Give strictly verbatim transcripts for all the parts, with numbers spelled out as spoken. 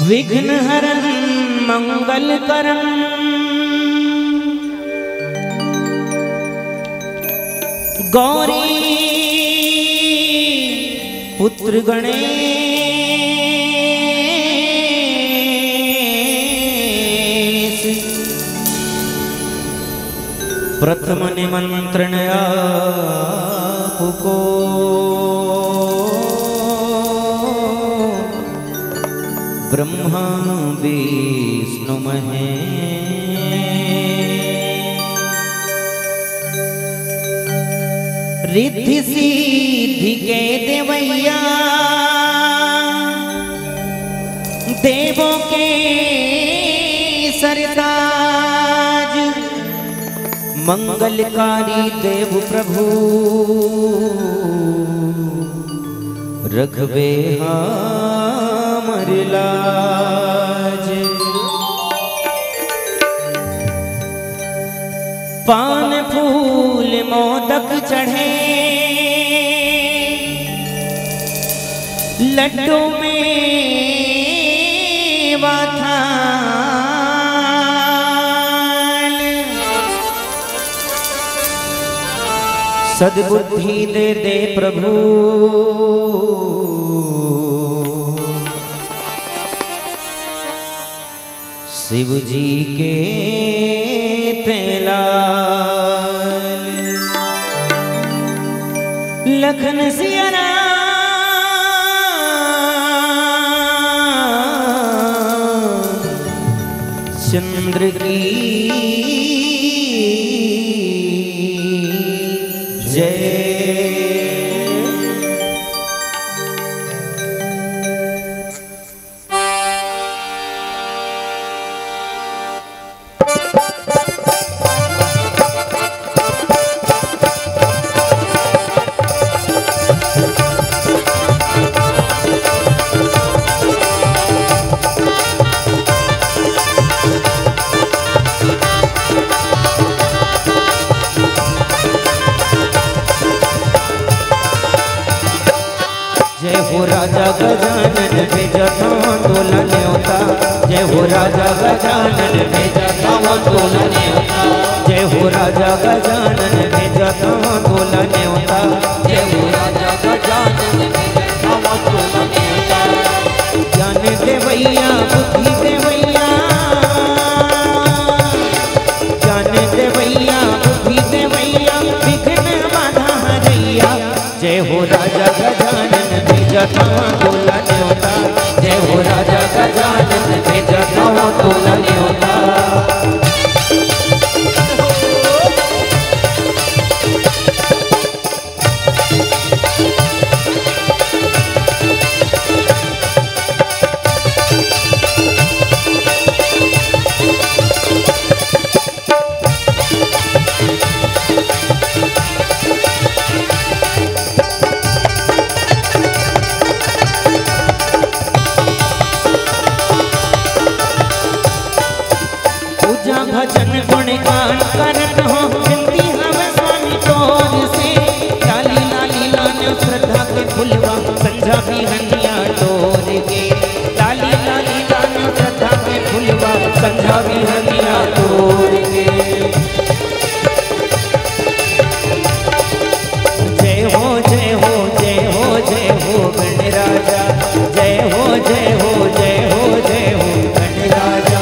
विघ्न हरन मंगल करन गौरी पुत्र गणेश। प्रथम निमंत्रण आपको ब्रह्मा विष्णु महेश। रिद्धि सिद्धि के देवैया, देवों के सरताज, मंगलकारी देव प्रभु, रखबे हमर लाज। पान फूल मोदक चढ़े, लड्डू मेवा थाल। सद्बुद्धि दे दे प्रभु शिव जी के तें लाल। लखन सिया राम चंद्र की जय। जय हो राजा गजानन, भेजत हवं तोला नेवता। जय हो राजा गजानन, भेजत हवं तोला नेवता। जय हो राजा गजानन, भेजत हवं तोला नेवता। जय हो राजा गजानन, भेजत हवं तोला नेवता। ज्ञान देवैया, बुद्धि देवैया, ज्ञान देवैया, बुद्धि देवैया, विघ्न बाधा हरैया। जय हो राजा गजानन, भेजत हवं तोला नेवता। जय हो राजा गजानन, भेजत हवं तोला नेवता। पूजा भजन गुणगान करत हवं, बिनती हवय स्वामी तोर से। लाली लाली लान श्रद्धा के फुलवा, संझा बिहनिया तोर के। लाली लाली लान श्रद्धा के फुलवा, संझा बिहनिया तोर के। जय हो, जय हो, जय हो, जय हो गणराजा। जय हो, जय हो, जय हो, जय हो गणराजा।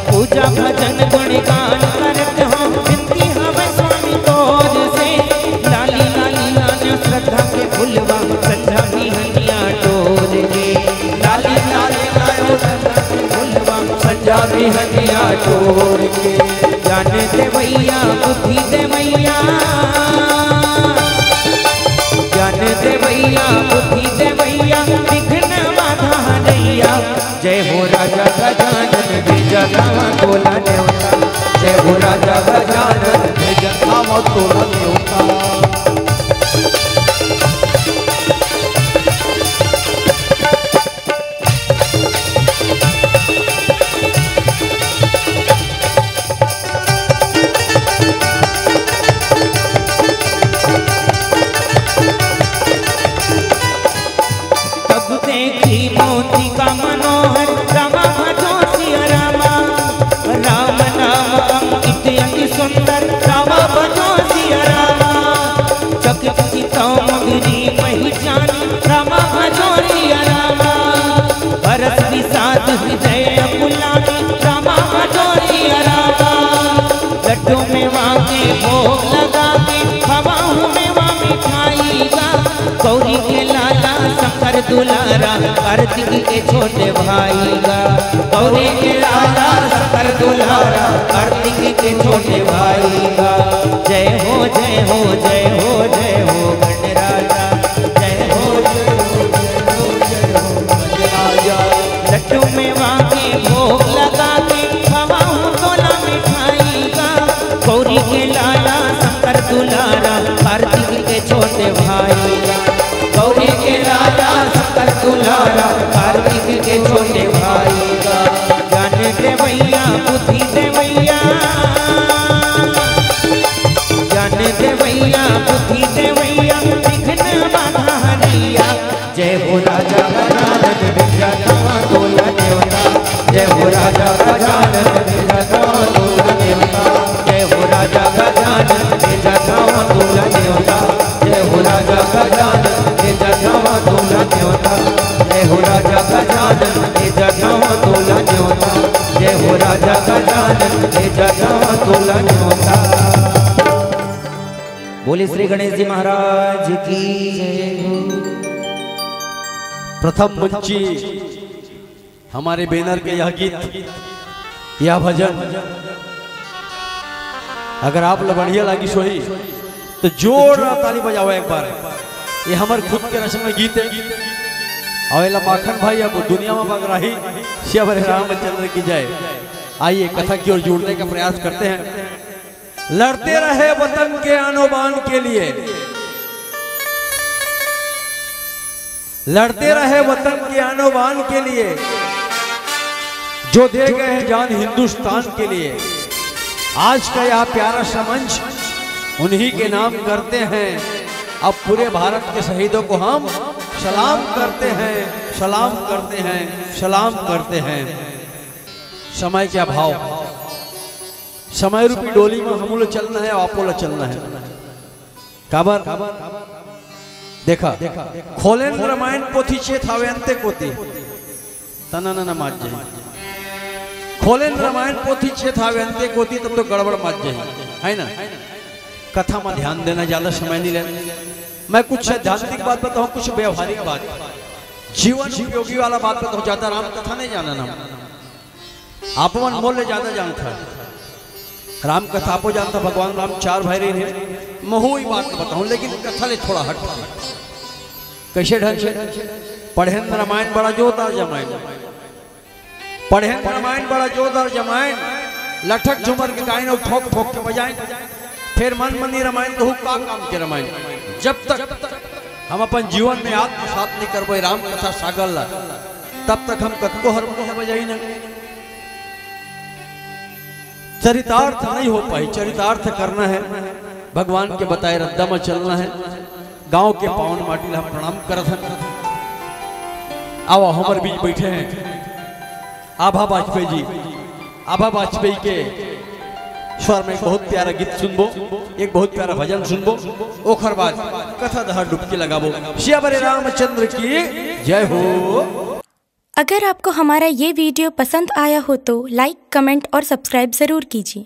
पूजा भजन गुणगान करत हवं, बिनती हवय स्वामी तोर से। लाली लाली लान श्रद्धा के फुलवा, संझा बिहनिया तोर के। लाली लाली लान श्रद्धा के फुलवा, संझा बिहनिया तोर के। ज्ञान देवैया, बुद्धि देवैया, ज्ञान देवैया, बुद्धि देवैया, विघ्न बाधा हरैया। जय हो राजा गजानन, भेजत हवं तोला नेवता। जय हो राजा गजानन, भेजत हवं तोला नेवता। तब देखी मोती का मनोहर, रामा के लाला शंकर दुलारा, कार्तिक के छोटे भाई का। गौरी के लाला शंकर दुलारा, कार्तिक के छोटे भाई का। जय हो, जय हो, जय हो, जय हो गणराजा। जय हो, जय हो, जय हो, जय हो गणराजा। लड्डू मेवा के भोग लगा के खवाऊं तोला मिठाई का। गौरी के लाला शंकर दुलारा, कार्तिक के छोटे भाई का। गौरी के लाला शंकर दुलारा, कार्तिक के छोटे भाई का। ज्ञान देवैया, बुद्धि देवैया, ज्ञान देवैया, बुद्धि देवैया, विघ्न बाधा हरैया। जय हो राजा गजानन, विघ्न तोला देवता। जय हो राजा गजानन, विघ्न तोला देवता। जय हो राजा गजानन, विघ्न तोला देवता। जय हो राजा गजानन, विघ्न तोला देवता। जय हो राजा गजानन, विघ्न तोला देवता। जय हो राजा गजानन, विघ्न तोला देवता। बोले श्री गणेश जी महाराज की जय हो। प्रथम मंची हमारे बैनर के यह गीत, यह भजन अगर आप ला बढ़िया लागिस होही तो जोरदार ताली बजावा एक बार। ये हमर खुद के रचना गीत है। अउ एला माखन भाई अब दुनिया में बगराही सियावर रामचंद्र की जय। आइए कथा की ओर जुड़ने का प्रयास करते हैं। लड़ते रहे वतन के आनो बान के लिए, लड़ते रहे वतन के आनो बान के लिए, जो दे गए हैं जान हिंदुस्तान के लिए। आज का यह प्यारा सा मंच उन्हीं के नाम करते हैं। अब पूरे भारत के शहीदों को हम सलाम करते हैं, सलाम करते हैं, सलाम करते हैं। समय के अभाव, समय रूपी डोली में हमू ला चलना है, आपो ला चलना है। काबर? देखा, खोलेन रामायण पोथी चेत हावे अंते कोती, तना ना माज जाही। खोलेन रामायण पोथी चेत हावे अंते कोती, तब तो गड़बड़ माज जाही, है ना? कथा में ध्यान देना, ज्यादा समय नहीं लेना। मैं कुछ सैद्धांतिक बात बताऊं, कुछ व्यवहारिक बात, जीवन उपयोगी वाला बात बताऊं। ज्यादा राम कथा नहीं जाना ना, आप मन मोर ले ज्यादा जानथा। राम कथा आपो जानथा, भगवान राम चार भाई रहिन हे। महू ही बात बताऊं, लेकिन कथा ले थोड़ा हट के। कैसे ढंग से? पढ़ेन रामायण बड़ा जोरदार जमाइन। पढ़ेन रामायण बड़ा जोरदार जमाइन। लठक झुमर के गाइन अउ ठोक ठोक के बजाइन। फिर मन मनी रामायण कहू का काम के रामायण। जब तक हम अपन जीवन में आत्मसात नहीं करबो राम कथा सागर ला, तब तक हम कतको हारमोनियम बजाई ना। चरितार्थ नहीं हो पाही, चरितार्थ करना है, भगवान के बताए रद्दा में चलना है। गांव के पावन माटी ला हम प्रणाम करत हन। आओ, हमर बीच बैठे हैं आभा वाजपेयी जी। आभा वाजपेयी के स्वर में एक बहुत प्यारा गीत सुनबो, एक बहुत प्यारा भजन सुनबो, ओखर बाद कथा डहर डुबकी लगाबो। सियावर रामचंद्र की जय हो। अगर आपको हमारा ये वीडियो पसंद आया हो तो लाइक, कमेंट और सब्सक्राइब ज़रूर कीजिए।